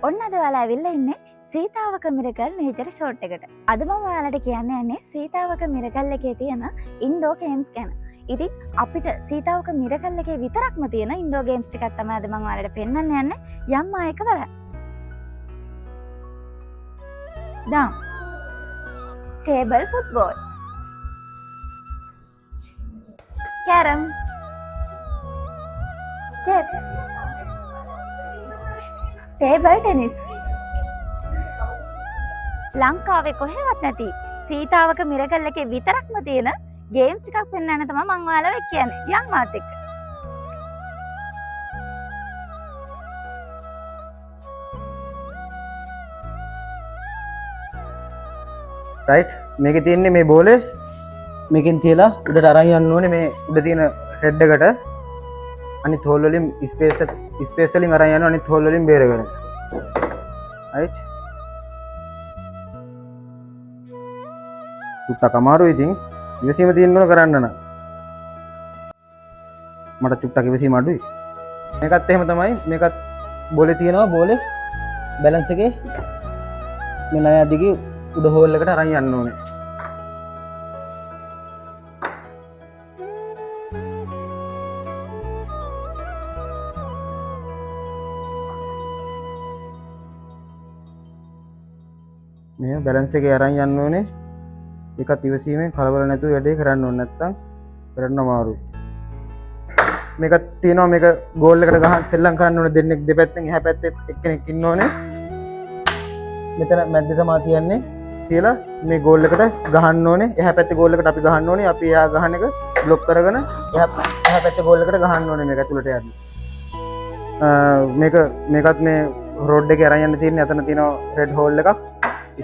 ඔන්න අද ඔයාලා ඇවිල්ලා ඉන්නේ සීතාවක මිරකල් නේචර් රිසෝට් එකට. අද මම ඔයාලට කියන්න යන්නේ සීතාවක මිරකල් එකේ තියෙන ඉන්ඩෝර් ගේම්ස් ගැන. ඉතින් අපිට සීතාවක මිරකල් එකේ විතරක්ම තියෙන ඉන්ඩෝර් ගේම්ස් ටිකක් තමයි අද මම ඔයාලට පෙන්වන්න යන්නේ. යම් ආයක බලන්න. දාම්. Table football. Carrom. Chess. Table tennis. ලංකාවේ කොහෙවත් නැති සීතාවක මිරකල් එකේ විතරක්ම තියෙන ගේම්ස් ටිකක් පෙන්වන්න තමයි මං ඔයාලව එක්ක යන්නේ. යන් මාත් එක්ක. රයිට්, මේකේ තියෙන්නේ මේ බෝලේ මේකෙන් තියලා උඩට අරන් යන්න ඕනේ. මේ උඩ තියෙන රෙඩ් එකට අනිත් හෝල් වලින් ස්පේස් වලින් අරන් යනවා, අනිත් හෝල් වලින් බේරගෙන. රයිට්, චුට්ටක් අමාරුයි ඉතින් ඉවසීම තියෙන්න ඕන කරන්න නම්. මට චුට්ටක් ඉවසීම අඩුයි. මේකත් එහෙම තමයි. මේකත් බෝලේ තියෙනවා, බෝලේ බැලන්ස් එකේ මේ ණය දිගේ උඩ හෝල් එකට අරන් යන්න ඕනේ. මේ බැලන්ස් එකේ අරන් යන්න ඕනේ. ඒකත් ඉවසීමෙන් කලබල නැතුව වැඩේ කරන්න ඕනේ, නැත්තම් කරන්න අමාරුයි. මේකත් තියෙනවා, මේක ගෝල් එකට ගහන්න සෙල්ලම් කරන්න ඕනේ දෙන්නෙක් දෙපැත්තෙන්, එහා පැත්තේ එක්කෙනෙක් ඉන්න ඕනේ. මෙතන මැද්දේ තමයි තියන්නේ. තියලා මේ ගෝල් එකට ගහන්න ඕනේ. එහා පැත්තේ ගෝල් එකට අපි ගහන්න ඕනේ. අපි එහා ගහන එක බ්ලොක් කරගෙන එහා පැත්තේ ගෝල් එකට ගහන්න ඕනේ මේක ඇතුළට යන්න. මේකත් මේ රෝඩ් එකේ අරන් යන්න තියෙන්නේ. අතන තියෙනවා රෙඩ් හෝල් එකක්.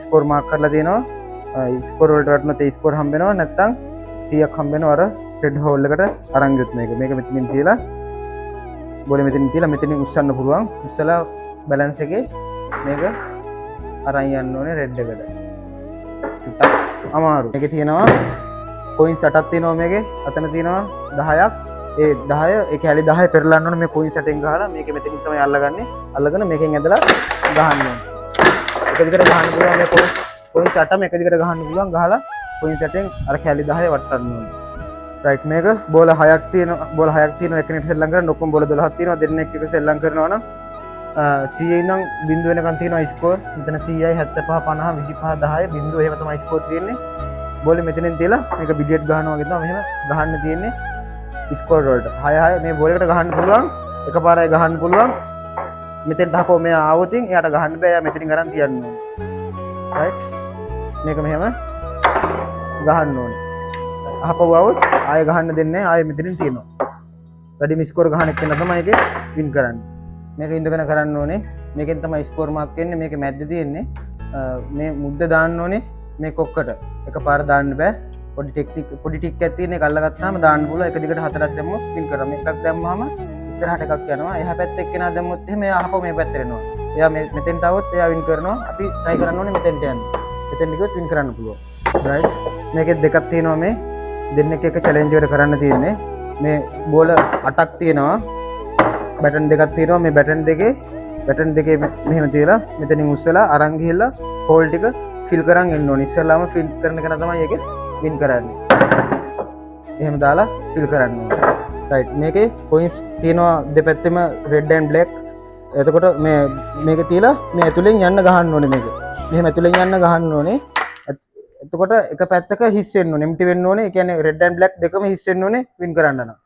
ස්කෝර් මාක් කරලා තියෙනවා. ස්කෝර් වලට වැටුනොත් ඒ ස්කෝර් හම්බ වෙනවා, නැත්නම් 100ක් හම්බ වෙනවා අර රෙඩ් හෝල් එකට අරන් ගියොත්. මේක මෙතනින් තියලා බෝලේ මෙතනින් තියලා මෙතනින් උස්සන්න පුළුවන්. උස්සලා බැලන්ස් එකේ මේක අරන් යන්න ඕනේ රෙඩ් එකට. චුට්ටක් අමාරු. මේකේ තියෙනවා කොයින්ස් 8ක් තියෙනවා මේකේ. අතන තියෙනවා 10ක්. ඒ 10 ඒ කැලි 10 පෙරලන්න ඕනේ මේ කොයින්ස් 8ෙන් ගහලා. මේක මෙතනින් තමයි අල්ලගන්නේ. අල්ලගෙන මේකෙන් ඇදලා ගහන්න ඕනේ. එක දිගට ගහන්න පුළුවන් මේ කොයින්ස් 8ම එක දිගට ගහන්න පුළුවන්. ගහලා කොයින්ස් 8ෙන් අර කැලි 10 වට්ටන්න ඕනේ. රයිට්, මේක බෝල 6ක් තියෙනවා. බෝල 6ක් තියෙනවා එක්කෙනෙක්ට සෙල්ලම් කරන්න. ඔක්කොම බෝල 12ක් තියෙනවා. දෙන්නෙක් එක සෙල්ලම් කරනවා නම් 100 ඉඳන් බිංදුව වෙනකන් තියෙනවා ස්කෝර්. මෙතන 100යි 75 50 25 10 බිංදුව එහෙම තමයි ස්කෝර් තියෙන්නේ. බෝලේ මෙතනින් තියලා මේක බිලියඩ් ගහනවා වගේ තමයි මෙහෙම ගහන්න තියෙන්නේ ස්කෝර් වලට. 6 6 මේ බෝලයකට ගහන්න පුළුවන්. එකපාරයි ගහන්න පුළුවන්. මෙතෙන්ට හපෝ මෙයා ආවොත් එයාට ගහන්න බෑ. එයා මෙතනින් අරන් තියන්න ඕනේ. රයිට්, මේක මෙහෙම ගහන්න ඕනේ. අහපුව આવොත් ආයෙ ගහන්න දෙන්නේ නැහැ. ආයෙ මෙතනින් තියෙනවා. වැඩිම ස්කෝර් ගහන එක්කෙනා තමයි ඒකේ වින් කරන්නේ. මේක ඉඳගෙන කරන්න ඕනේ. මේකෙන් තමයි ස්කෝර් මාක් එන්නේ. මේක මැද්දේ තියෙන්නේ. මේ මුද්ද දාන්න ඕනේ මේ කොක්කට. එකපාර දාන්න බෑ. පොඩි ටෙක්නික් පොඩි ටික් එකක් තියෙන එක අල්ලගත්තාම දාන්න පුළුවන්. එක දිගට හතරක් දැම්මොත් වින් කරනවා. මේ එකක් දැම්මහම ඉස්සරහට එකක් යනවා. එහා පැත්තේ එක්කෙනා දැම්මොත් එහෙම එයා අහපුව මේ පැත්තට එනවා. එයා මේ මෙතෙන්ට આવොත් එයා වින් කරනවා. අපි try කරන්න ඕනේ මෙතෙන්ට යන්න. මෙතෙන්ට ගියොත් වින් කරන්න පුළුවන්. රයිට්, මේකෙත් දෙකක් තියෙනවා. මේ දෙන්නෙක් එක චැලෙන්ජ් එකට කරන්න තියෙන්නේ. මේ බෝල 8ක් තියෙනවා. බැටන් දෙකක් තියෙනවා. මේ බැටන් දෙකේ මෙහෙම තියලා මෙතනින් උස්සලා අරන් ගිහිල්ලා හෝල් ටික ෆිල් කරන් එන්න ඕනේ. ඉස්සෙල්ලාම ෆිල් කරන කෙනා තමයි ඒකේ වින් කරන්නේ. එහෙම දාලා ෆිල් කරන්න ඕනේ. රයිට්, මේකේ කොයින්ස් තියෙනවා දෙපැත්තෙම රෙඩ් ඇන්ඩ් බ්ලැක්. එතකොට මේක තියලා මේ ඇතුලෙන් යන්න ගහන්න ඕනේ. මේක මෙහෙම ඇතුලෙන් යන්න ගහන්න ඕනේ. එතකොට එක පැත්තක හිස් වෙන්න ඕනේ, එම්ටි වෙන්න ඕනේ. ඒ කියන්නේ රෙඩ් ඇන්ඩ් බ්ලැක් දෙකම හිස් වෙන්න ඕනේ වින් කරන්න නම්.